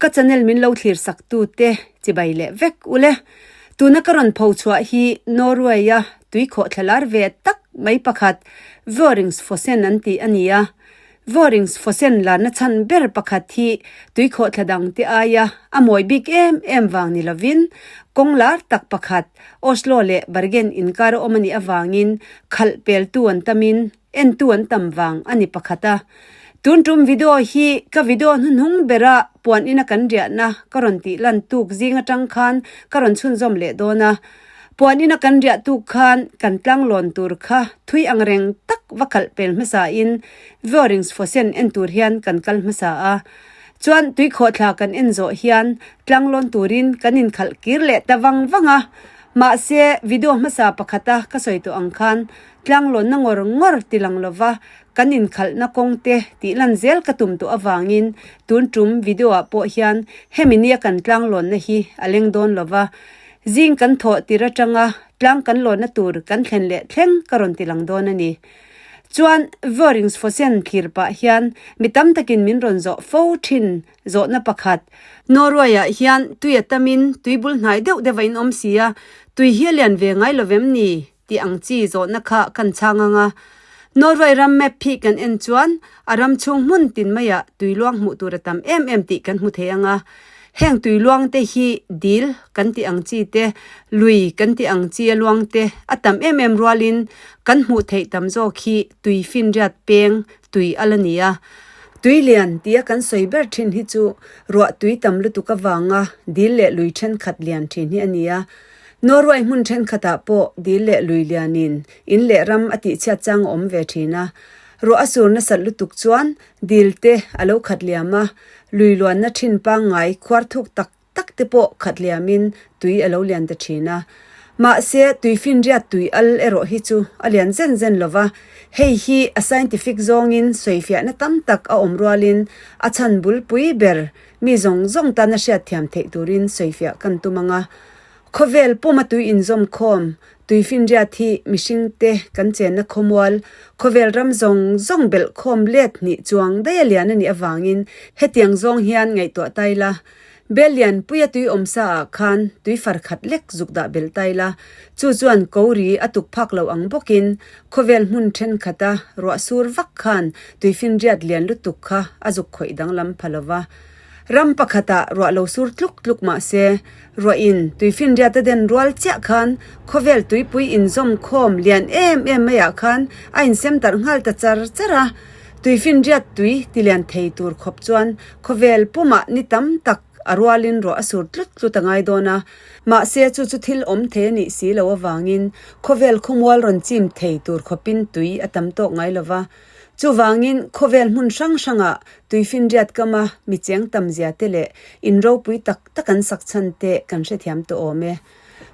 Ka channel min lo thlir sak tu te chibai leh vek ule. Tuna ka rawn pho chhuah hi Norway a tuikhawh thlalar ve tak mai pakhat Vøringsfossen an tih a ni a. Vøringsfossen larna chhan ber pakhat hi tuikhawh thla dang te aia a mawi bik em em vang ni lovin kawng lar tak pakhat Oslo leh Bergen inkar a awm a nih avangin khalh peltu an tamin entu an tam vang a ni pakhat a. Tun tum video hi ka video hnuhnung bera puan ina kan riahna ka rawn tih lan tuk zing atang khan ka rawn chhunzawm leh dawn a. Puan ina kan riah tuk khan kan tlanglawn tur kha thui ang reng tak va khalh pel hmasa in Vøringsfossen en tur hian kan kal hmasa a. Chuan tuikhawhthla kan en zawh hian tlanglawn turin kan inkhalh kir leh ta vang vang a. Mahse video hmasa pakhata ka sawi tawh ang khan Tlanglawnna ngawr ngawr ti lang lova kan inkhalhna kawng te tih lan zel ka tum tawh avangin tun tum video ah pawh hian hemi nia kan tlanglawnna hi a leng dawn lova, zing kan thawh tir atanga tlang kan lawnna tur kan thlen leh thleng ka rawn ti lang dawn a ni. Chuan Vøringsfossen thlir pah hian mi tam takin min rawn zawh fo thin zawhna pakhat. Norway-ah hian tui a tamin tui bul hnai deuh deuh a inawm si a, tui hi a lian ve ngai lovem ni? Tih ang chi zawhna kha kan chhang ang a. Norway ram map hi kan en chuan a ram chhung hmun tin maiah tuiluang hmuh tur a tam em em tih kan hmu thei ang a. Heng tuiluang te hi dil kan tih ang chi te, lui kan tih ang chi a luang te a tam em em rualin kan hmuh theih tam zawk hi tui finriat peng tui a la ni a. Tui lian tia kan sawi ber thin hi chu ruah tui tam lutuk avanga dil leh lui thenkhat lian thin hi a ni a. Norway hmun thenkhatah pawh dil leh lui lianin in leh ram a tihchhiat chang a awm ve thin a. Ruah a sur nasat lutuk chuan dil te a lo khat liam a, lui luanna thin pangngai khuar thuk tak tak te pawh khat liamin tui a lo lian ta thin a. Mahse, tui finriat tui al erawh hi chu a lian zen zen lo va, hei hi a scientific zawngin sawifiahna tam tak a awm rualin a chhan bulpui ber Mi zawng zawng tana hriatthiam theih turin sawifiah kan tum ang a. Khawvel puma tui inzawm khawm, tui finriat hi mihringte kan chenna khawmual, khawvel ram zawng zawng belh khawm let hnih chuang daih a lian a nih avangin hetiang zawng hian ngaihtuah tai la. Bel lian puia tui awm sa ah khan tui far khat lek zuk dah belh tai la. Chu chuan ko ri a tuk phak lo ang bawkin khawvel hmun thenkhat a ruah sur vak khan tui finriat lian lutuk kha a zuk khawih danglam pha lo va. Ram pakhatah ruah lo sur tluk tluk mah se, ruahin tui finriat a den rual chiah khan khawvel tuipui inzawm khawm lian em em maiah khan a insem darh nghal ta char char a. Tui finriat tui ti lian thei tur khawp chuan khawvel pumah ni tam tak a rualin ruah a sur tlut tlut a ngai dawn a. Mahse chu chu thil awm thei a nih si loh avangin khawvel khawmual rawn chim thei tur khawpin tui a tam tawk ngai lo va. Chuvangin khawvel hmun hrang hrangah tui finriat kama mi cheng tam zia te leh in ropui tak tak an sak chhan te kan hrethiam tawh awm e.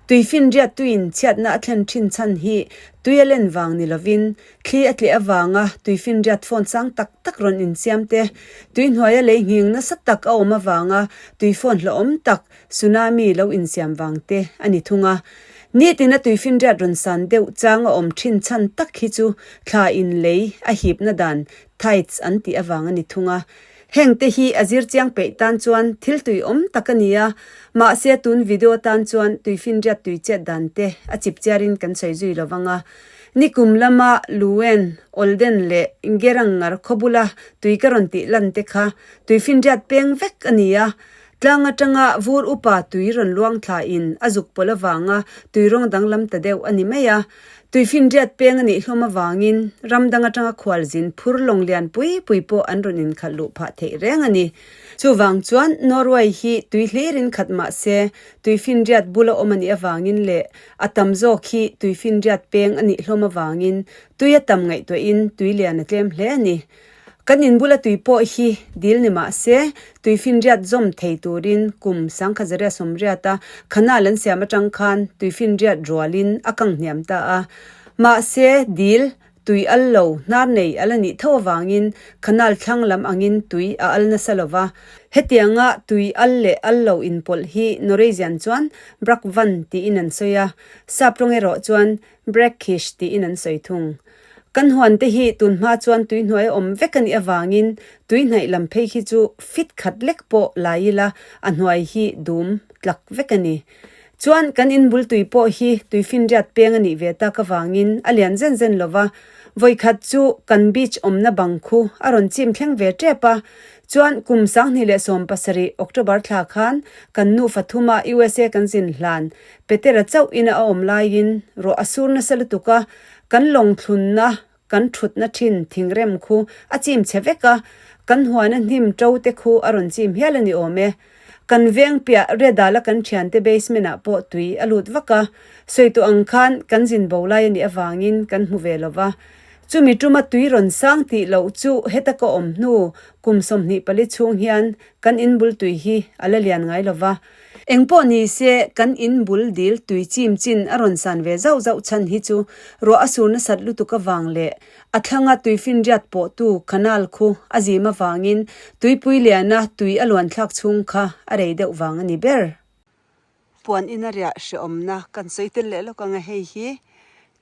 Tui finriat tuiin chhiatna a thlen thin chhan hi tui a len vang ni lovin thli a tleh avanga tui finriat fawn sang tak tak rawn insiam te, tui hnuaia lei nghing nasa tak a awm avanga tui fawn hlauhawm tak tsunami lo insiam vang te a ni thung a. Nitina tui finriat rawn san deuh chang a awm thin chhan tak hi chu thla in lei a hipna dan tides an tih avang a ni thung a. Heng te hi a zir chiang peih tan chuan thil tui awm tak a ni a, mahse tun video tan chuan tui finriat tui chet dan te a chip chiarin kan sawi zui lo vang a. Nikum lama Luen, Olden leh Gerangar khawbula tui ka rawn tih lan te kha tui finriat peng vek a ni a, Tlang atanga vur upa tui rawn luang thla in a zuk pawlh avanga tui rawng danglam ta deuh a ni mai a. Tui finriat peng a nih hlawm avangin ram dang atanga khualzin phur lawng lian pui pui pawh an rawn inkhalh luh phah theih reng a ni. Chuvang chuan Norway hi tui hlirin khat mah se tui finriat bula awm a nih avangin leh a tam zawk hi tui finriat peng a nih hlawm avangin tui a tam ngaihtuahin tui lian a tlem hle a ni. Kan inbula tui pawh hi dil ni mah se, tui finriat zawm thei turin kum sangkhazaria sawmriata canal an siam atang khan tui finriat rualin a kang hniam ta a. Mahse, dil, tui al lo, hnar nei a la nih tho avangin canal thlang lam angin tui a al nasa lo va. Hetianga tui al leh al lo inpawlh hi Norwegian chuan brakvann tiin an sawi a, Sap rawng erawh chuan brekkish tiin an sawi thung. Kan huan te hi tun hma chuan tui hnuai a awm vek a nih avangin tui hnaih lam phei khi chu fit khat lek pawh la ila a hnuai hi dum tlak vek a ni. Chuan kan in bul tui pawh hi tui finriat peng a nih ve tak avangin a lian zen zen lo va, vawikhat chu kan beach awmna bang khu a rawn chim thleng ve tep a. Chuan kum 2017 October thla khan kan nufa thuma USA kan zin hlan Petera chauh ina a awm laiin ruah a sur nasa lutuk a, Kan lawng thlunna, kan thutna thin thingrem khu a chim chhe vek a, kan huana hnim to te khu a rawn chim hial a ni awm e. Kan veng piah Redala kan thiante basement ah pawh tui a lut vak a, sawi tawh ang khan kan zin bo lai a nih avangin kan hmu ve lo va. Chumi tuma tui rawn sang tih loh chu heta ka awm hnu kum 24 chhung hian kan inbul tui hi a la lian ngai lo va. Engpawh ni se, kan in bul dil tui chim chin a rawn san ve zauh zauh chhan hi chu ruah a sur nasat lutuk avang leh a thlanga tui finriat pawhtu canal khu a zim avangin tuipui liana tui a luan thlak chhung kha a rei deuh vang a ni ber. Puan ina riah hrehawmna kan sawi tel leh lawk ang a, hei hi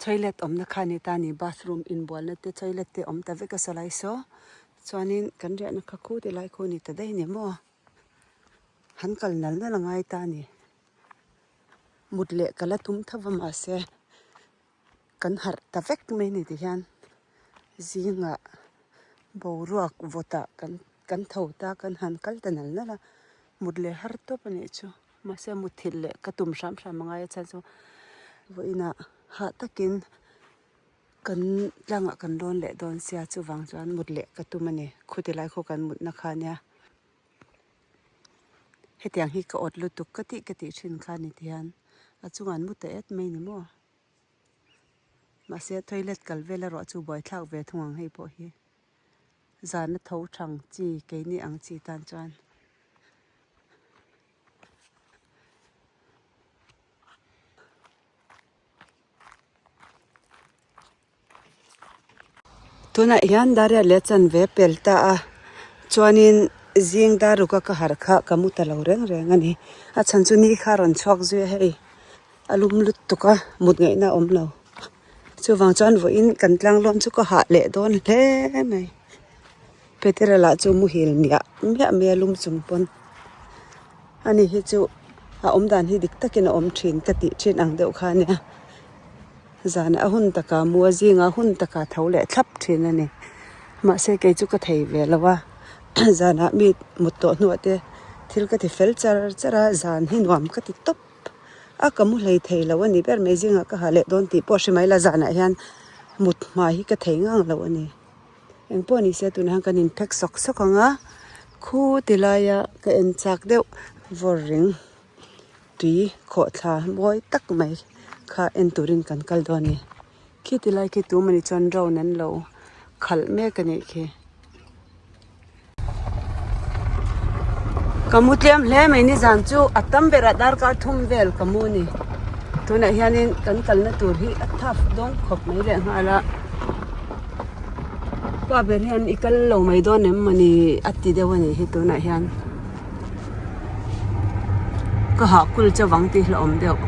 toilet awmna kha a ni ta a ni, bathroom inbualna te toilet te awm ta vek a sawlai saw chuanin kan riahna kha khu ti lai khu a ni ta daih a ni maw. Han kal nal nal a ngai ta a ni. Mut leh ka la tum tho va mahse kan harh ta vek mai ni tihian zingah boruak vawtah kan kan tho ta kan han kal ta nal nal a mut leh har tawp a nih chu mahse mutthilh leh ka tum hram hram a ngai a chhan chu vawiinah hah takin kan tlangah kan rawn leh dawn sia chuvang chuan mut leh ka tum a ni khuti lai khaw kan mutna kha nia. Hetiang hi ka awt lutuk ka tih ka tih thin kha ni tihian a chungah an mu ta et mai ni maw mahse toilet kal vel erawh chu buaithlak ve thung ang hei pawh hi zana tho thang chi keini ang chi tan chuan. Tunah hian Daria leh chanve pel ta a, chuanin zing dar ruka ka harh kha ka mu ta lo reng reng a ni. A chhan chu ni kha a rawn chhuak zui a hei, a lum lutuk a, mut ngaihna a awm lo. Chuvang chuan vawiin kan tlanglawm chu ka hah leh dawn hle mai. Petera lah chu muhil miah miah mai a lum chung pawn ani hi chu a awm dan hi dik takin a awm thin ka tih thin ang deuh kha ania zanah a hun takah mu a zingah hun takah tho leh thlap thin a ni mahse kei chu ka thei ve lo a zanah mi mut tawh hnuah te thil ka ti fel char char a zan hi nuam ka ti tawp a ka mu hlei thei lo a ni ber mai zingah ka ha leh dawn tih pawh hre mai la zanah hian mut hma hi ka thei ngang lo a ni. Engpawh ni se tunah hian kan inphek sawk sawk ang a khu ti laia ka en chak deuh vawr ring tui khawhthla mawi tak mai kha en turin kan kal dawn a ni khi ti lai khi tum a nih chuan drone an lo khalh mek a nih khi. Ka mu tlem hle mai nizan chu a tam berah darkar thum vel ka mu a ni tunah hianin kan kalna tur hi a thap dawn khawp mai leh nghal a pa ber hian i kal lo mai dawn em mawni a ti deuh a nih hi tunah hian. Ka hah kul chauh vang tih hlauhawm deuh.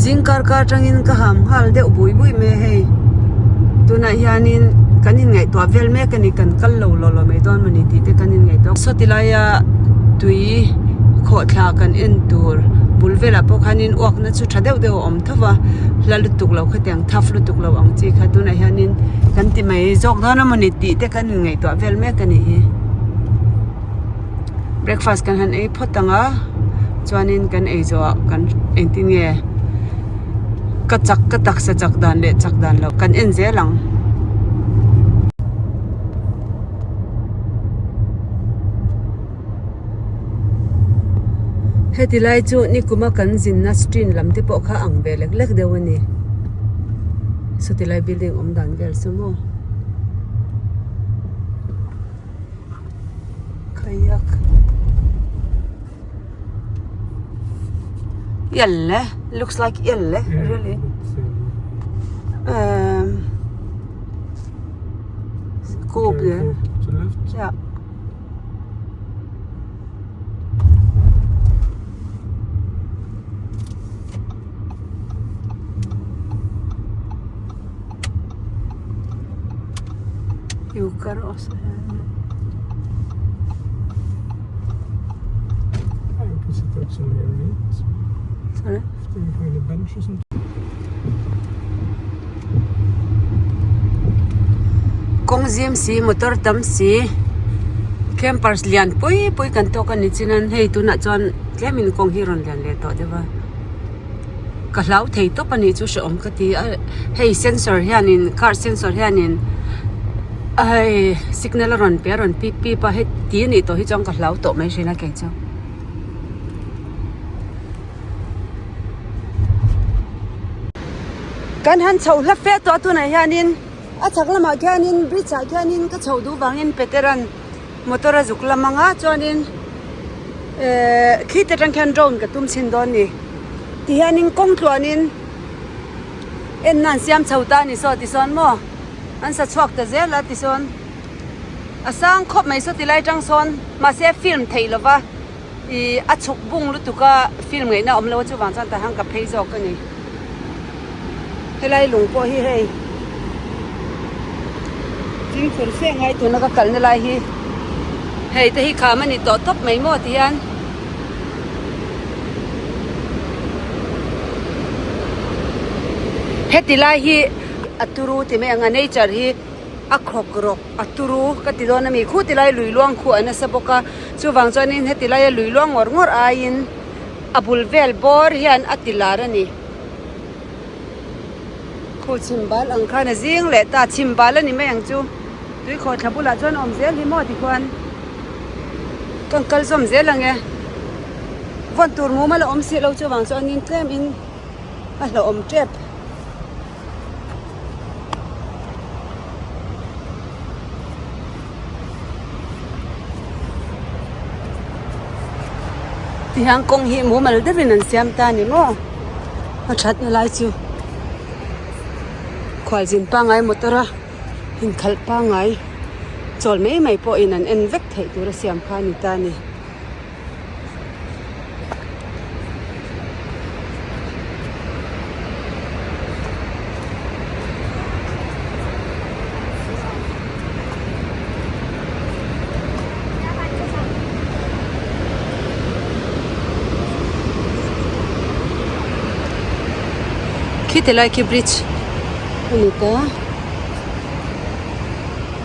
Zing kar kar atangin ka ham nghal deuh bui bui mai a hei. Tunah hianin kan inngaihtuah vel mek a ni kan kal lo lo lo mai dawn mawni tih te kan inngaihtuah. Sawti laia tui khawhthla kan en tur bul velah pawh khanin uakna chu tha deuh deuh a awm tho va hla lutuk lo khatiang thaf lutuk lo ang chi kha tunah hianin kan ti mai zawk dawn a mawni tih te kan inngaihtuah vel mek a nih hi breakfast kan han ei phawt ang a chuanin kan ei zawhah kan engtin nge ka chak ka taksa chak dan leh chak dan loh kan en zel ang. Heti lai chu nikuma kan zinna stream lam te pawh kha ang ve lek lek deuh a ni sawti lai building awm dan vel chu maw kayak Gjelle looks like Gjelle really um go up there yeah. Kawng zim si motor tam si campers lian pui pui kan tawk a ni chin a hei tunah chuan tlemin kawng hi a rawn lian leh tawh deuh a ka hlau thei tawp a nih chu hrehawm ka ti a hei sensor hianin car sensor hianin hei signal a rawn pe a rawn pip pip a heti a nih tawh hi chuan ka hlau tawh mai thin a kei chu. Kan han chho hla fe tawh a tunah hianin a chhak lamah khianin bridge ah khianin ka chho duh vangin Peter-a'n motor a zuk lam ang a chuanin ehh khite atang khian drone ka tum chhin dawn a ni tihianin kawng tluanin en nan siam chho ta a ni saw tisawn maw an sa chhuak ta zel a tisawn a sang khawp mai saw tilai atang sawn mahse film theih lova. Ih a chhuk bung lutuk a film ngaihna awm lo a chuvang chuan tah hian ka phei zawk a ni. Helai lung pawh hi hei fimkhur fe ngai tuna ka kalna lai hi hei te hi kham a ni tawh tawp mai maw ti hian heti lai hi a turu ti mai ang a nature hi a khawk rawk a turu ka ti dawn a mi khu ti lai lui luang khu a nasa bawk a chuvang chuanin heti laia lui luang ngawr ngawr aiin a bul vel bawr hian a ti lar a ni khu chhim bal ang khan a zing leh ta chhim bal a ni mai ang chu tuikhawh thla bulah chuan awm zel hi maw tikhuan ka kal zawm zel ang e vawn tur mumal a awm si lo chuvang chuanin tlemin a hlauhawm tep. Tihian kawng hi mumal deuhin an siam ta a ni maw a thatna lai chu khualzin pangngai motor a inkhalh pangngai chawl mai mai pawhin an en vek theih tur a siam kha a ni ta a ni. Khi ti lai khi bridge a ni ta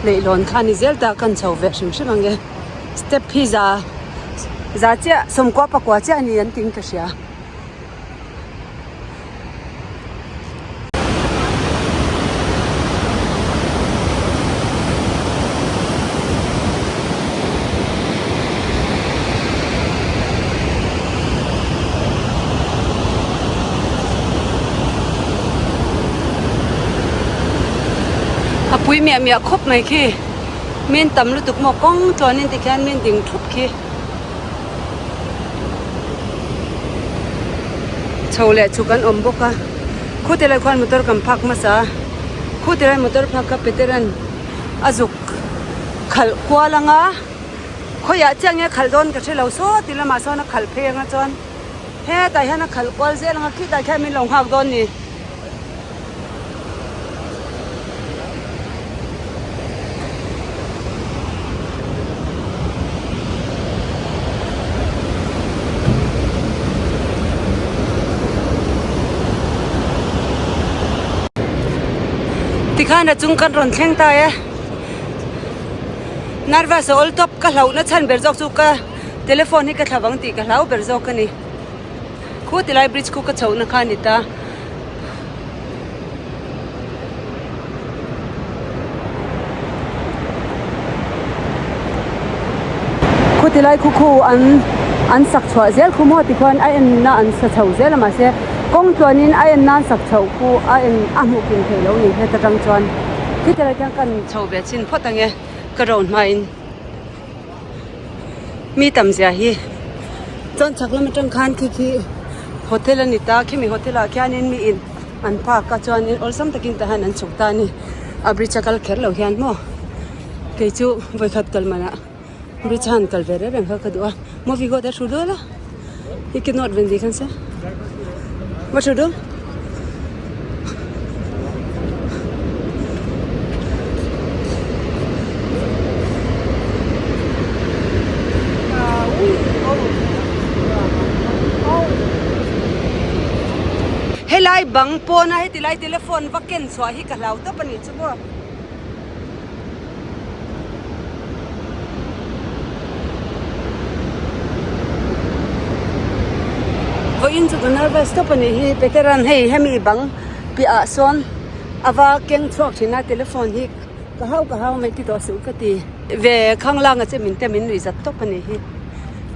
leihlawn kha a ni zel ta kan chho ve hrim hrim ang e. Step hi za za chiah sawmkua pakua chiah a ni an tiin ka hria. A pui miah miah khawp mai khi. Min tam lutuk maw kawng tluanin tikhian min ding thup khi. Chho leh chhuk an awm bawk a, khuti lai khuan motor kan phak hmasa a, khuti lai motor phak kha Peter-a'n a zuk khalh kual ang a, khawiah chiah nge khalh dawn ka hre lo saw ti lamah sawn a khalh phei ang a chuan hetah hian a khalh kual zel ang a khitah khian min lo nghak dawn ni. Tikhan a chung kan rawn thleng ta e nervous a awl tawp ka hlauhna chhan ber zawk chu ka telephone hi ka thla vang tih ka hlau ber zawk a ni. Khu tilai bridge khu ka chhohna kha a ni ta. Khu tilai khu khu an an sak chhuah zel khu maw tikhuan a enna an sa chho zel a mahse kawng tluanin a en nan sak chhoh khu a en a hmuh kim theih loh ni heta tang chuan khiti lai khian kan chho ve chhin phawt ang e ka round hmain. Mi tam zia hi chuan chhak lam atang khan khi khi hotel a ni ta khimi hotel ah khianin mi in an park a chuanin awlsam takin tah hian an chhuk ta a ni a bridge a kal kher lo hian maw kei chu vawikhat kal manah bridge a han kal ve reng reng kha ka duh a maw vi go te thu dul a i cannot ven di khan se va thu dul. Helai bang pawna heti lai telephone va ken chhuah hi ka hlau tawp a nih chu maw. Vawiin chu ka nervous tawp a nih hi Peteran hei hemi bang piahah sawn a va keng chhuak thin a telephone hi ka hau ka hau mai ti tawh suh ka ti ve khanglang a che min te min nuih zat tawp a nih hi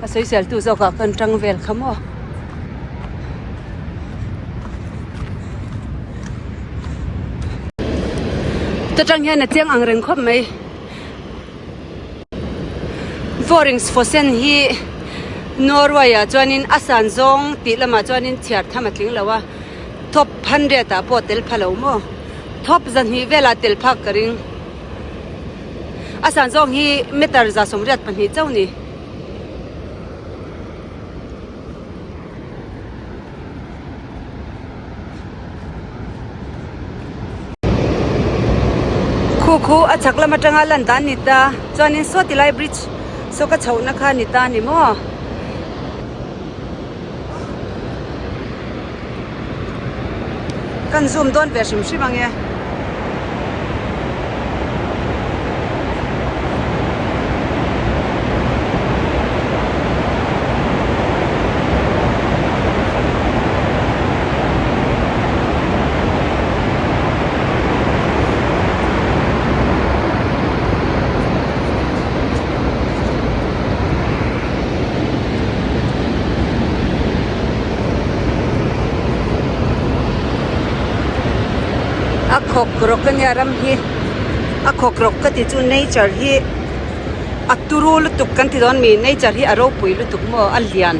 a sawisel tu zawkah kan tang vel kha maw. Ta tang hian a chiang ang reng khawp mai Vawringsfossen hi Norway ah chuanin a san zawng tih lamah chuanin chhiar tham a tling lo a top 100 ah pawh tel pha lo maw top zahnih velah tel phak ka ring a san zawng hi meter 182 chauh a ni. Khu khu a chhak lam atanga lan dan ni ta chuanin saw ti lai bridge saw ka chhohna kha ni ta ni maw. Kan zoom dawn ve hrim hrim ange. A khawk rawk a nia ram hi a khawk rawk ka ti chu nature hi a turu lutuk kan ti dawn mi nature hi a ropui lutuk maw a lian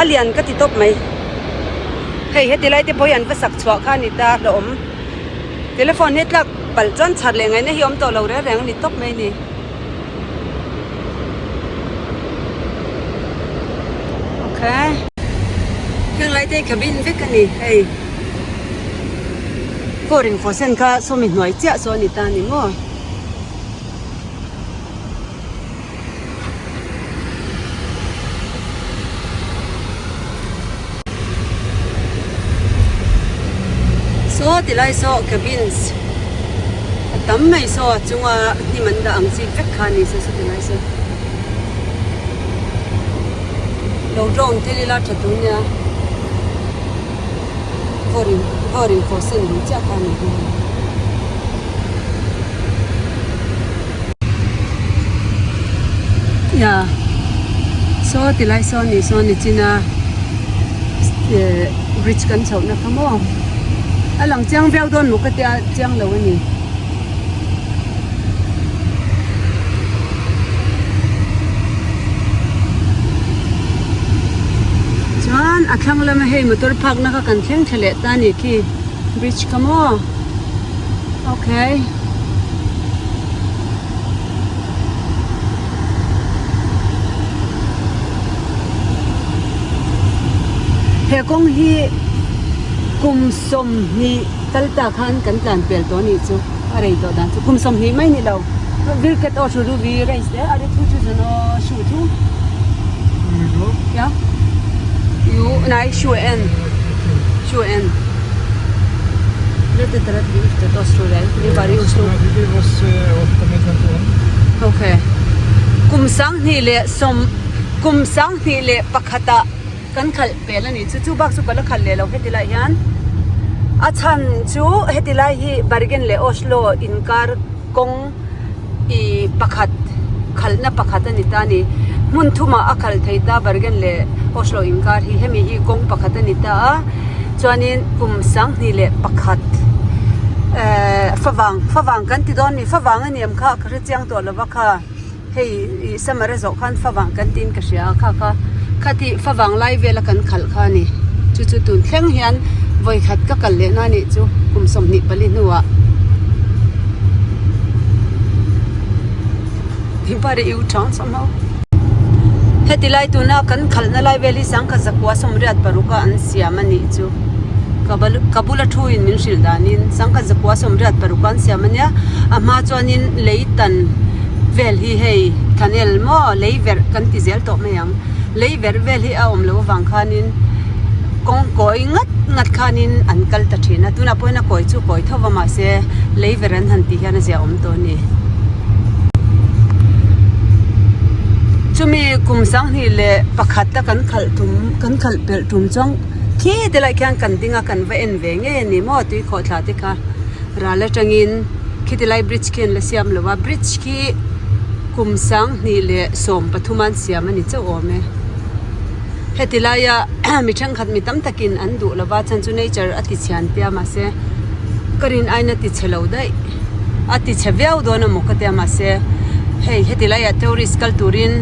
a lian ka ti tawp mai hei heti lai te pawh hi an va sak chhuah kha a ni ta hlawm telephone hi tlak palh chuan chhar leh ngaihna hi a awm tawh lo reng reng a ni tawp mai a ni. Okay. Heng lai te cabin vek a ni hei. Boring fawh sen kha sawmi hnuai chiah saw a ni ta a ni maw. Saw ti lai saw cabins a tam mai saw a chunga hnim an dah ang chi vek kha a ni saw saw ti lai saw lo drone thil ila tha tur nia vawrin vawrin fawh sen ang chiah kha a ni hi. Ya saw ti lai saw ni saw ni chin a eh bridge kan chhoh na kha maw a lang chiang viau dawn maw ka tia chiang lo a ni. Chuan a thlang lama hei motor park na kha kan thleng thla leh ta a ni khi bridge kha maw okay. He kawng hi kum 20 kal ta khan kan tlan pel tawh a nih chu a rei tawh dan chu kum 20 mai ni lo vilket aw thu ruby race te a ri thu thu zan aw shu thu ya yu nai shu en shu en Kum 21 ah kan khalh pel a ni chu chu bak chu ka la khalh leh lo heti lai hian a chhan chu heti lai hi Bergen leh Oslo inkar kawng ih pakhat khalhna pakhat a ni ta a ni hmun thumah a khalh thei ta Bergen leh Oslo inkar hi hemi hi kawng pakhat a ni ta a chuanin kum 21 ehh favang favang kan ti dawn a ni favang a ni em kha ka hre chiang tawh lo va kha hei ih summer a zawh khan favang kan tiin ka hria a kha kha khati favang lai vela kan khalh kha a ni chu chu tun thleng hian vawikhat ka kal leh na nih chu kum 24 hnuah heti lai tuna kan khalhna lai vel hi sangkhat zakua sawmriat paruk a an siam a nih chu ka bula thu in min hrilh danin sangkhat zakua 86 a an siam a nia a hma chuanin lei tan vel hi hei thanel maw lei verh kan ti zel tawh mai ang lei verh vel hi a awm loh avang khanin. Kawng kawi ngat ngat khanin an kal ta thin a, tunah pawhin a kawi chu kawi tho va mahse lei ver an han tih hian a zia awm tawh a ni. Chumi kum 2001 a kan khalh tum kan khalh pelh tum chuan khi te lai khian kan ding a kan va en ve ngei a ni maw tui khawhthla te kha ral atangin khiti lai bridge khi an la siam lo a bridge khi kum 2013 a an siam a ni chauh awm e. Heti laia mi thenkhat mi tam takin an duh lova chhan chu nature a ti chhian tia mahse ka rin aiin a ti chhe lo daih a ti chhe viau dawn emaw ka tia mahse hei heti laiah tourist kal turin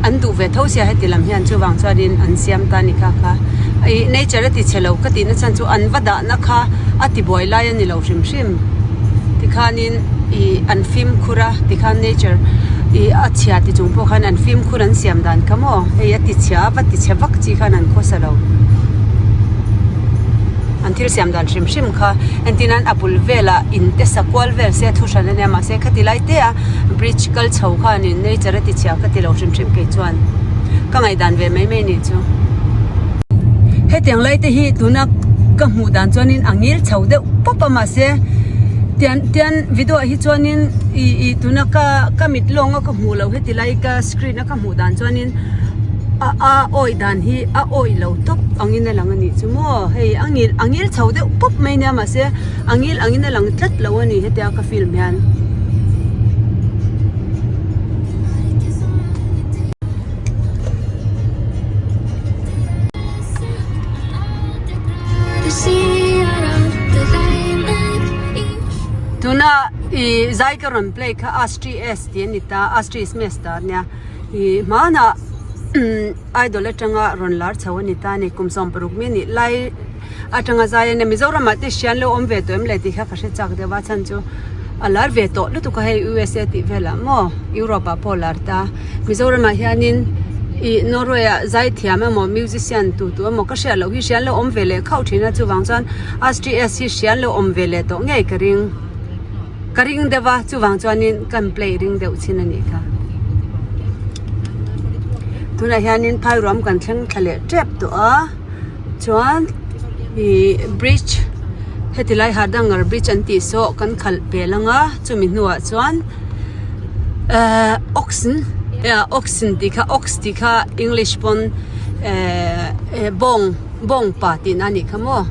an duh ve tho sia heti lam hian chuvang chuanin an siam ta a ni kha kha ih nature a ti chhe lo ka tihna chhan chu an va dahna kha a ti buai lai a ni lo hrim hrim tikhanin ih an fimkhur a tikhan nature ih a chhia ti chung pawh khan an fimkhur an siam dan kha maw hei a ti chhia a va ti chhe vak chi khan an khawsa lo an thil siam dan hrim hrim kha entir nan a bul velah in te sa kual vel se thu hran ania mahse khati lai te a bridge kal chho khanin nature a ti chhia ka ti lo hrim hrim kei chuan ka ngaihdan ve mai mai nih chu hetiang lai te hi tuna ka hmuh dan chuanin a ngil chho deuh pawp a mahse tian tian video ah hi chuanin ih ih tuna ka ka mit lawnga ka hmuh loh heti lai ka screen a ka hmuh dan chuanin a a awih dan hi a awih lo tawp angin a lang a nih chu maw hei a ngil a ngil chho deuh pawp mai nia mahse a ngil angin a lang tlat lo a ni hetia ka film hian. Tuna ih zai ka rawn play kha Astri S tih a ni ta Astri Semester ania ih hmanah idol atanga rawn lar chho a ni ta a ni kum 60 mi nih lai atanga zai a nia Mizoramah te hrian lo awm ve tawh em le tih kha ka hre chak deuh a chhan chu a lar ve tawh lutuk a hei USA tih velah maw Europe ah pawh a lar ta. Mizoramah hianin ih Norway ah zaithiam emaw musician tu tu emaw ka hriat loh hi hrian lo awm ve leh khauh thin a chuvang chuan Astri S hi hrian lo awm ve leh tawh ngei ka ring ka ring deuh a chuvang chuanin kan play ring deuh chin a nih kha. Tunah hianin phairuam kan thleng thla leh tep tawh a chuan ih bridge heti lai Hardanger bridge an tih saw kan khalh pel anga chumi hnuah chuan. Ehh oxen oxen tih kha ox tih kha english pawn ehh bawng bawng pa tihna a nih kha maw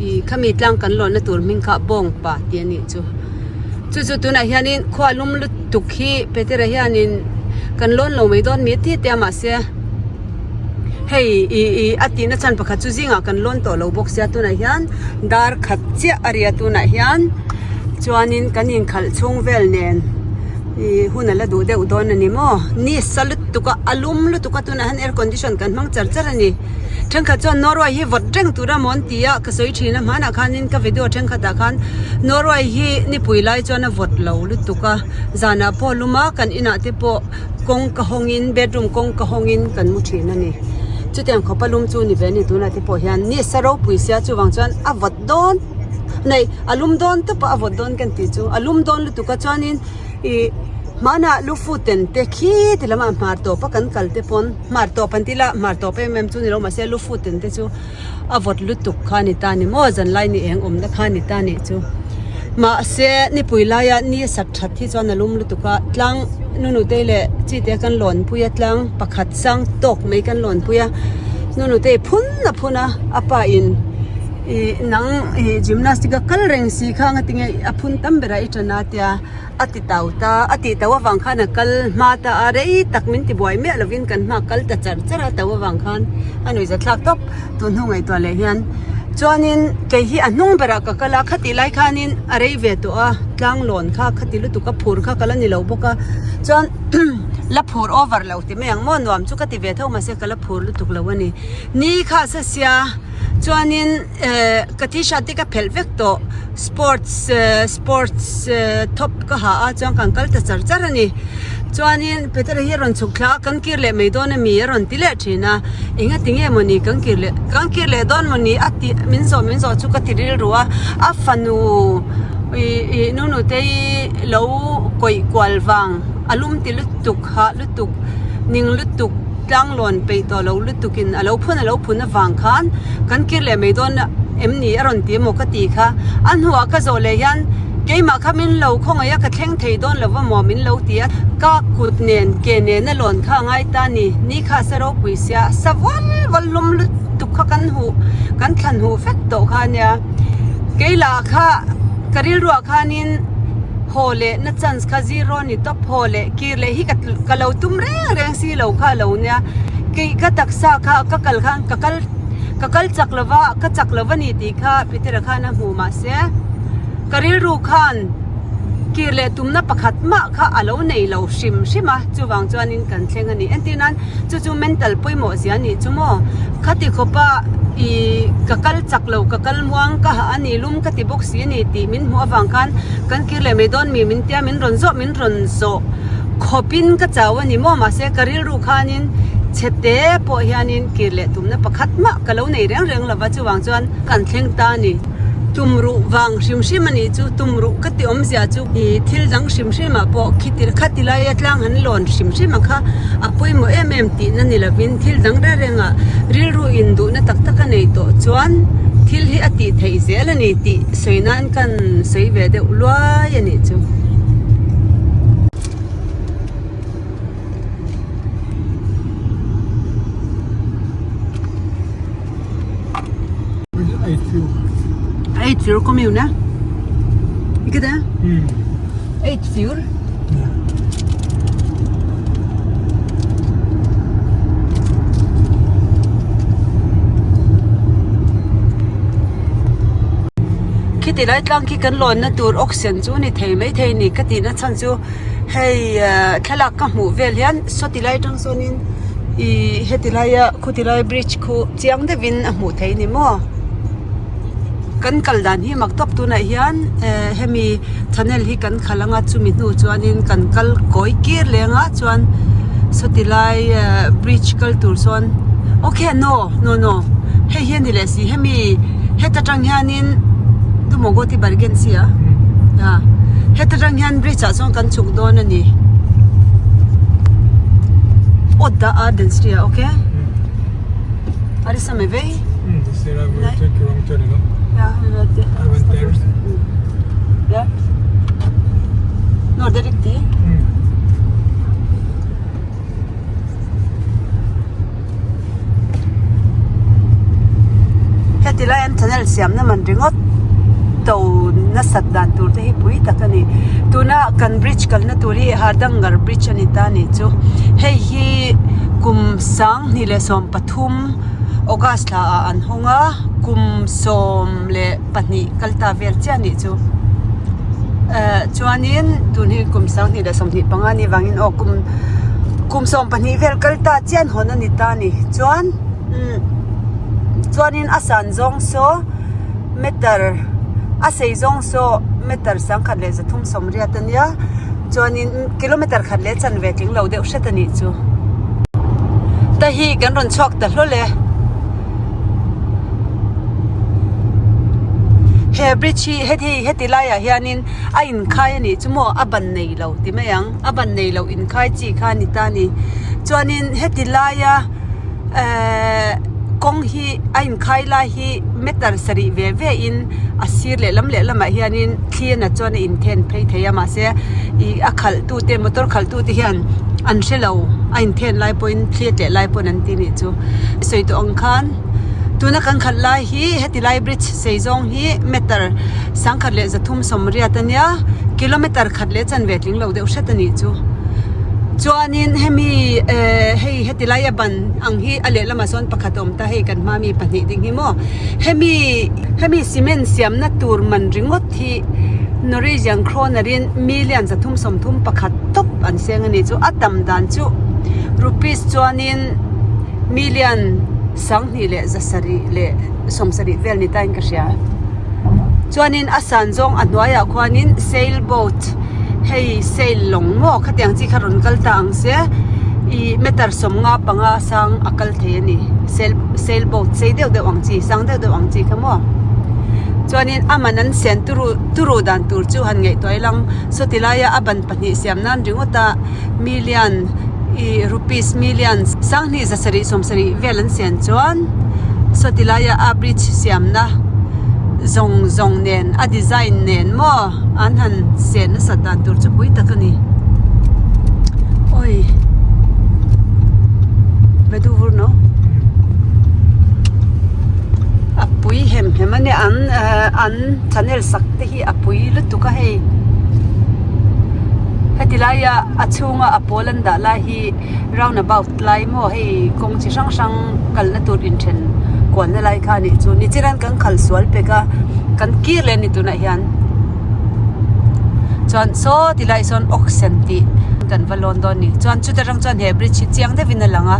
ih khami tlang kan lawnna tur hming kha bawng pa tih a nih chu chu chu tunah hianin khua lum lutuk hi Petera hianin kan lawn lo mai dawn mi a ti tia mahse hei ih ih a tihna chhan pakhat chu zingah kan lawn tawh lo bawk sia tunah hian dar khat chiah a ria tunah hian. Chuanin kan inkhalh chhung vel nen ih hun a la duh deuh dawn a ni maw? Ni sa lutuk a, a lum lutuk a tunah hian air condition kan hmang char char a ni. Thenkhat chuan Norway hi vawt reng tur a maw an ti a, ka sawi thin a hmanah khanin ka video thenkhatah khan Norway hi nipui lai chuan a vawt lo lutuk a, zanah pawh a lum a, kan inah te pawh kawng ka hawngin bedroom kawng ka hawngin kan mu thin a ni. Chutiang khawpa lum chu ni ve a ni tunah te pawh hian ni sa ropui sia chuvang chuan a vawt dawn. Nei a lum dawn tawp a a vawt dawn kan tih chu a lum dawn lutuk a chuanin ih hmanah lufuten te khi ti lamah hmar tawp a kan kal te pawn hmar tawp an ti ila hmar tawp em em chu ni lo mahse lufuten te chu a vawt lutuk kha a ni ta ni maw zanlai ni eng awmna kha a ni ta nih chu mahse nipui laia ni a sat that hi chuan a lum lutuk a tlang nunutei leh chi te kan lawn pui a tlang pakhat sang tawk mai kan lawn pui a nunutei phun a phun a a pa in. Ih nang ih gymnastic a kal reng si kha anga tinge a phun tam berah i tan a tia a ti tau ta a tih tau avang khan a kal hma ta a rei tak min ti buai miah lovin kan hma kal ta char char a tau avang khan a nuihza thlak tawp tun hnu ngaihtuah leh hian chuanin kei hi a hnung berah ka kal a khatih lai khanin a rei ve tawh a tlang lawn kha khati lutuk a phur kha ka la ni lo bawk a chuan la phur over lo ti mai ang maw nuam chu ka ti ve tho mahse ka la phur lutuk lo a ni ni kha sa sia. Chuanin eh ka t-shirt te ka phelh vek tawh sports eh sports eh thawp ka ha a chuan kan kal ta char char a ni chuanin Petera hi a rawn chhuk thla a kan kir leh mai dawn ami a rawn ti leh thin a enga ti nge mawni kan kir leh kan kir leh dawn mawni a tih min zawh min zawh chu ka ti rilru a a fanu ih ih nunutei lo kawih kual vang a lum ti lutuk hah lutuk ning lutuk. tlang lawn peih tawh lo lutuk in a lo phun a lo phun avang khan kan kir leh mai dawn em ni a rawn ti emaw ka ti kha. A hnuah ka zawh leh hian keimah kha min lo khawngaih a ka thleng thei dawn lo va maw min lo ti a, ka kut nen ke nen a lawn kha a ngai ta ni, ni kha a sa ropui sia, sa vual vual hlawm lutuk kha kan huh kan thlan huh vek tawh kha a nia. Keilah kha ka rilruah khanin haw leh na chance kha zero ni tawp haw leh kir leh hi ka lo tum reng reng si lo kha a lo nia, kei ka taksa kha ka kal khan ka kal ka kal chak lo va ka chak lo va ni tih kha Peter-a khan a hmu mahse ka rilru khan kir leh tumna pakhat mah kha a lo nei lo hrim hrim a chuvang chuanin kan thleng a ni entir nan chu chu mental pawimawh zia a nih chu maw khati khawpa ih ka kal chak lo ka kal muang ka hah a ni lum ka ti bawk si a ni tih min hmuh avang khan kan kir leh mai dawn mi min tia min rawn zawh min rawn zawh khawpin ka chau a ni maw mahse ka rilru khanin chhe te pawh hianin kir leh tumna pakhat mah ka lo nei reng reng lova chuvang chuan kan thleng ta a ni. Tum ruh vang hrim hrim a nih chu tum ruh ka ti awmzia chu ih thil dang hrim hrim ah pawh khiti khati laia tlang han lawn hrim hrim ang kha a pawimawh em em tihna ni lovin thil dang reng reng ah rilru in duhna tak tak a nei tawh chuan thil hi a tih theih zel a ni tih sawi nan kan sawi ve deuh luai a nih chu. Eidfjord kommune. Ikke det? Mm. Eidfjord. Ja. Khiti lai tlang khi kan lawnna tur oxygen chu ni thei mai thei ni ka tihna chhan chu hei thlalak ka hmuh vel hian sawti lai atang sawnin ih heti laia khuti lai bridge khu chiang deuhin a hmuh theih a ni maw kan kal dan hi mak tawp tunah hian eh hemi tunnel hi kan khalh anga chumi hnu chuanin kan kal kawi kir leng a chuan sawti lai eh bridge kal tur sawn okay no no no hei hi a ni leh si hemi heta tang hianin Tumawgawti Bergen si a heta tang hian bridge ah chuan kan chhuk dawn a ni Odda a density ah okay Are det samme vei? Mm, du ser jeg hvor took wrong turn nå. Ja, jeg vet det. I went there. Mm. Ja. Nå er det riktig. Mm. Heti lai an tunnel siamna man ringawt to nasat dan tur te hi pui tak a ni. Tuna kan bridge kalna tur hi Hardanger bridge a ni ta a nih chu. Hei hi kum sanghnih leh 3 August thla ah an hawng a kum 12 kal ta vel chiah anih chu eh chuanin tun hi kum 2025 anih vangin aw kum kum 12 vel kal ta chiah an hawn a ni ta a ni chuan umm chuanin a san zawng saw meter a sei zawng saw meter 1,380 a nia. Chuanin kilometer khat leh chanve tling lo deuh hret a nih chu. Ta hi kan rawn chhuak ta hlawl e. He bridge hi heti heti laiah hianin a inkhai a nih chu maw a ban nei lo ti mai ang a ban nei lo inkhai chi kha a ni ta a ni. Chuanin heti laia ehh kawng hi a inkhai lai hi meter sarih ve ve in a sir lehlam lehlamah hianin thli a nat chuan a inthen phei thei a mahse ih a khalh tu te motor khalh tu te hian an hre lo a inthen lai pawhin thli a tleh lai pawn an ti nih chu sawi tawh ang khan tuna kan khalh lai hi heti lai bridge sei zawng hi meter 1380 ania kilometer khat leh chanve tling lo deuh hret a nih chu chuanin hemi eh hei heti lai a ban ang hi a lehlamah sawn pakhat a awm ta hei kan hma mi pahnih ding hi maw hemi Hemi cement siamna tur man ringawt hi Norwegian kroner in million 331 tawp an seng a ni chu a tam dan chu rupees chuanin million 2770 vel ni tain ka hria chuanin a san zawng a hnuaiah khuanin sail boat hei sail lawng maw khatiang chi kha rawn kal ta ang se ih meter 55 sang a kal thei a ni sail sail boat sei deuh deuh ang chi sang deuh deuh ang chi kha maw chuanin a man an sian turu turu dan tur chu han ngaihtuah ila sawti laia a ban pahnih siam nan ringawt a million. I rupees million sanghnih zasarih sawmsarih vel an siam chuan sawti laia a bridge siamna zawng zawng nen a design nen maw an han sen nasat dan tur chu pui tak a ni awi vedu vur no a pui hem hem a nia an an channel sak te hi a pui lutuk a hei heti laia a chhunga a pawl an dah lai hi round about lai maw hei kawng chi hrang hrang kalna tur inthen kualna lai kha a nih chu nichiran kan khal sual pek a kan kir leh a ni tunah hian chuan saw ti lai sawn oxen tih kan va lawn dawn a ni chuan chuta tang chuan he bridge hi chiang deuhin a lang a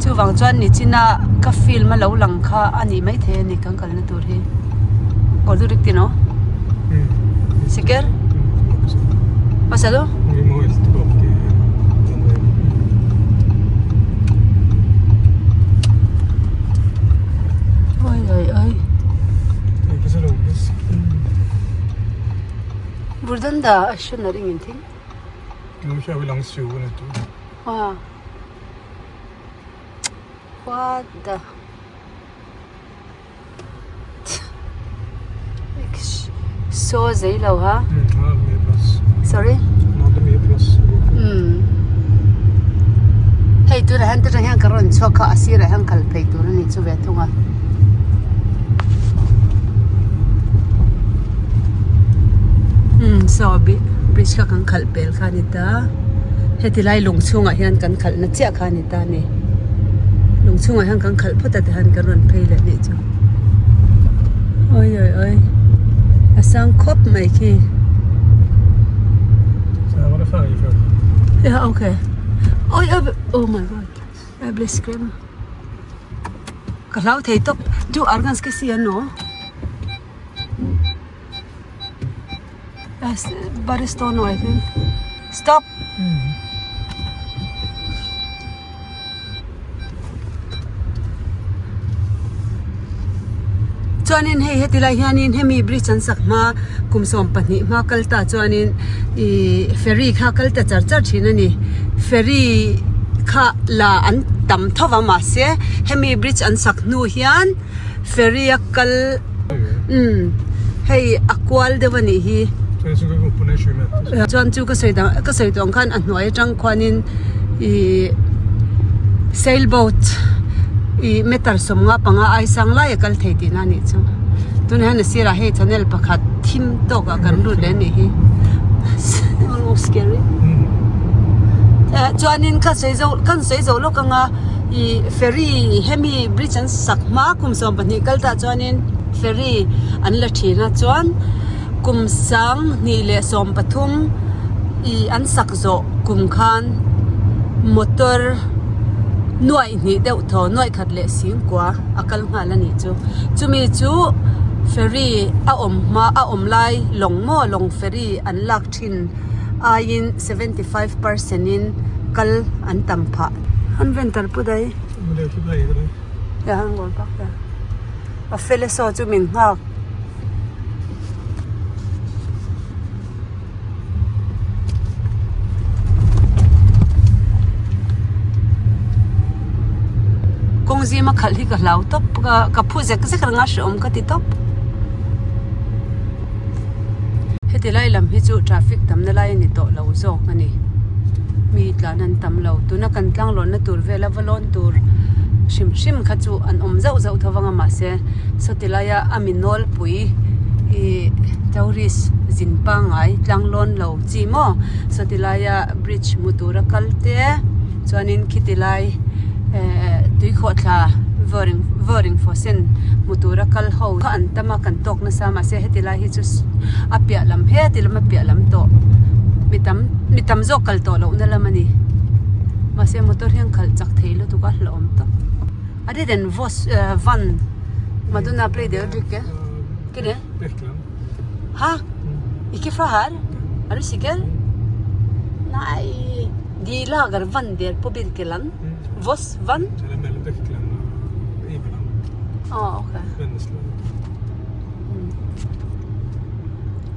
chuvang chuan nichina ka film a lo lang kha a nih maithei a ni kan kalna tur hi aw lu rik tino siker pasalo oi oi oi Buradan da aşınlar ingenting. Nu kör vi längs fjorden ute. Ja. What the Saw zei lo ha. Sorry. Umm. Hei tunah hian tunah hian ka rawn chhuak kha a sirah hian kal phei tur a ni chu ve thung a. Umm saw bridge kha kan khalh pel kha a ni ta. Heti lai lung chhungah hian kan khalhna chiah kha a ni ta a ni. Lung chhungah hian kan khalh phawt a tihian kan rawn phei leh nih chu. Awi awi awi a sang khawp mai khi. Yeah okay. Oi oi oh my god I ble scream. Ka hlau thei tawp chu argans ka si ano. Baristono I think. Stop. Chuanin hei heti lai hianin hemi bridge an sak hma kum 12 hma kal ta chuanin ihh ferry kha kal ta char char thin a ni ferry kha la an tam tho va mahse hemi bridge an sak hnu hian ferry a kal umm hei a kual deuh a nih hi chuan chu ka sawi dang ka sawi tawh ang khan a hnuai atang khuanin ihh sail boat ihh meter sawmnga panga ai sang lai a kal thei tihna a nih chu tunah hian a sirah hei channel pakhat thim tawk ah kan lut leh a nih hi almost scary chuanin ka sawi zo kan sawi zo lawk anga ihh ferry hemi bridge an sak hma kum 12 kal tah chuanin ferry an la thin a chuan kum 2013 ih an sak zawh kum khan motor nuaih hnih deuh thaw nuaih khat leh singkua a kal nghal a nih chu chumi chu ferry a awm hma a awm lai lawng maw lawng ferry an lak thin aiin 75 percent in kal an tam phah. An venter pu dai. A fele saw chu min nghak. Kawng zima khalh hi ka hlau tawp ka ka phu zek zek reng a hrehawm ka ti tawp. Heti lai lam hi chu traffic tamna lai a ni tawh lo zawk a ni. Mi tlan an tam lo. Tuna kan tlanglawnna tur vela va lawn tur hrim hrim kha chu an awm zauh zauh tho vang a mahse sawti laia a mi nawlpui ih tourist zin pangngai tlanglawn lo chi maw sawti laia bridge hmu tura kal te chuanin khiti lai eh tuikhawhthla vawring vawring fawsen hmu tura kal ho kha an tam a kan tawk nasa mahse heti lai hi chu a piah lam heti lama piah lam tawh mi tam mi tam zawk kal tawh lohna lam a ni mahse motor hian khalh chak thei lutuk a hlauhawm tawp a ri den vos van maduna play der rik e kine ha i ke fahar a ri sikel nai di lagar van der på Birkeland vos van ah okay.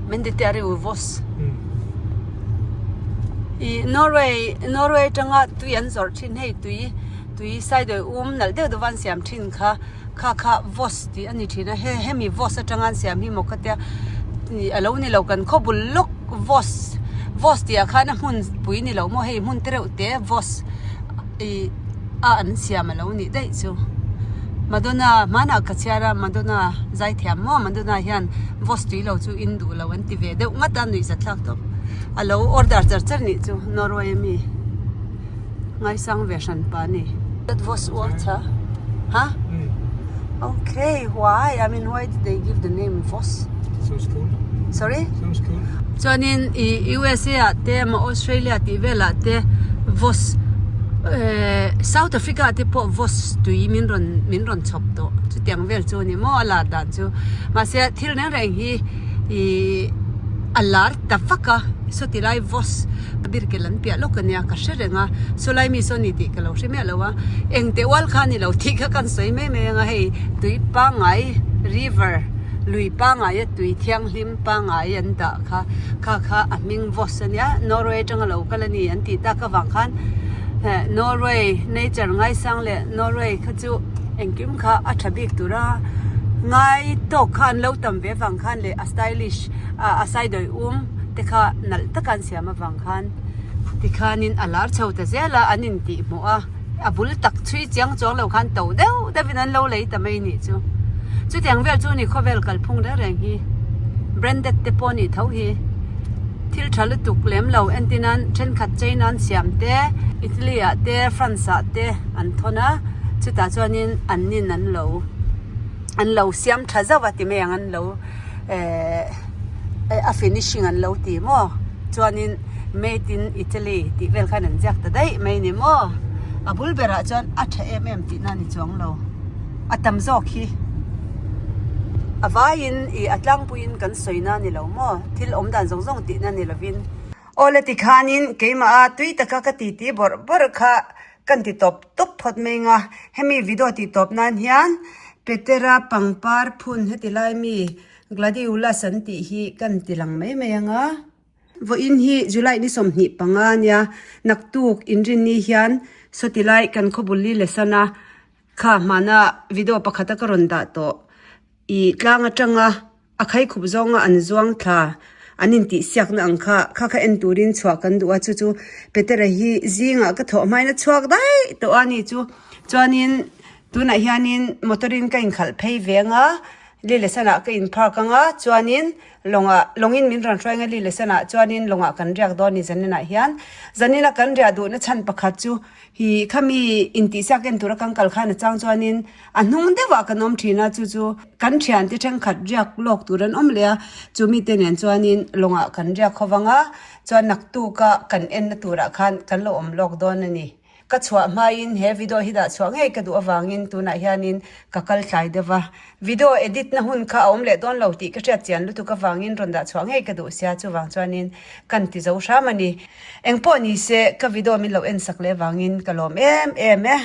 Men dette er jo Voss. Ih Norway Norway atanga tui an zawrh thin hei tui tui saidawi um nalh deuh deuh a an siam thin kha kha kha Voss tih a ni thin a he hemi Voss atanga an siam hi maw ka tia ih a lo ni lo kan khaw bul lawk Voss Voss tih ah khan a hmun pui ni lo maw hei hmun te reuh te Voss ih a an siam a lo nih daih chu Madonna hmanah ka chhiar a Madonna zaithiam maw Madonna hian Voss tui lo chu in duh lo an ti ve deuh ngat a nuihzat thlak tawp a lo order char char nih chu Norway ami ngaisang ve hran pa ni. That Voss water huh? Okay why I mean why did they give the name Voss? Sounds cool. Sorry? Sounds cool. Chuanin i USA ah te emaw Australia tih velah te Voss eh South Africa te pawh Voss tui min rawn min rawn chhawp tawh chutiang vel chu a ni maw a lar dan chu mahse thil reng reng hi ih a lar ta vak a sawti lai Voss birkel an piah lawk ania ka hre reng a sawlai mi saw ni tih ka lo hre miah lo a engteh ual kha a ni lo tih kha kan sawi mai mai anga hei tui pangngai river lui pangngai a tui thianghlim pangngai an dah kha kha kha a hming Voss ania Norway atanga lo kal a ni an tih tak avang khan eh Norway nature ngaisang leh Norway kha chu engkim kha a tha bik tura ngai tawk kha an lo tam ve avang khan leh a stylish ah a saidawi um te kha nalh taka an siam avang khan tikhanin a lar chho ta zel a an intih hmuh a. A bul tak chhui chiang chuang lo khan to deuh deuhin an lo lei ta mai nih chu. Chutiang vel chu ni khawvel kalphung reng reng hi branded te pawh nih tho hi thil tha lutuk lem lo entir nan thenkhat China an siam te Italy ah te France ah te an thawn a chutah chuanin an nin an lo an lo siam tha zauh a ti mai ang an lo eh a finishing an lo ti maw chuanin made in Italy tih vel khan an ziak ta daih mai ni maw a bul berah chuan a tha em em tihna a ni chuang lo a tam zawk hi a vaiin ih a tlangpuiin kan sawina a ni lo maw thil awm dan zawng zawng tihna ni lovin awle tikhanin keimah a tui taka ka titi bawrh bawrh kha kan ti tawp tawp phawt mai ang a hemi video tih tawp nan hian Petera pangpar phun heti lai mi Gladiolus an tih hi kan ti lang mai mai ang a. Vawiin hi July ni 25 a nia, naktuk inrinni hian sawti lai kan khawbul li lesson a kha hmana video pakhata ka rawn dah tawh ih tlang atanga a khaikhup zawnga an zuang thla an intih siakna ang kha kha kha en turin chhuah kan duh a chu chu Petera hi zingah ka thawh hmain a chhuak daih tawh a ni chu chuanin tunah hianin motor in ka inkhalh phei ve anga Li leh sanah ka in park anga chuanin lawngah lawngin min rawn hruai anga li leh sanah chuanin lawngah kan riak dawn ni zaninah hian zanina kan riah duhna chhan pakhat chu hi khami intihsiak en tura kan kal khan a chang chuanin a hnung deuhah kan awm thin a chu chu kan thiante thenkhat riak lawk tur an awm leh a chumi te nen chuanin lawngah kan riak ho vang a chuan naktuka kan enna turah khan kan lo awm lawk dawn a ni. Ka chhuah hmaiin he video hi dah chhuah ngei ka duh avangin tunah hianin ka kal tlai deuh va. Video edit na hun kha a awm leh dawn lo tih ka hriat chian lutuk avangin rawn dah chhuah ngei ka duh sia chuvang chuanin kan ti zo hram a ni. Engpawh ni se ka video min lo en sak leh avangin ka lawm em em e.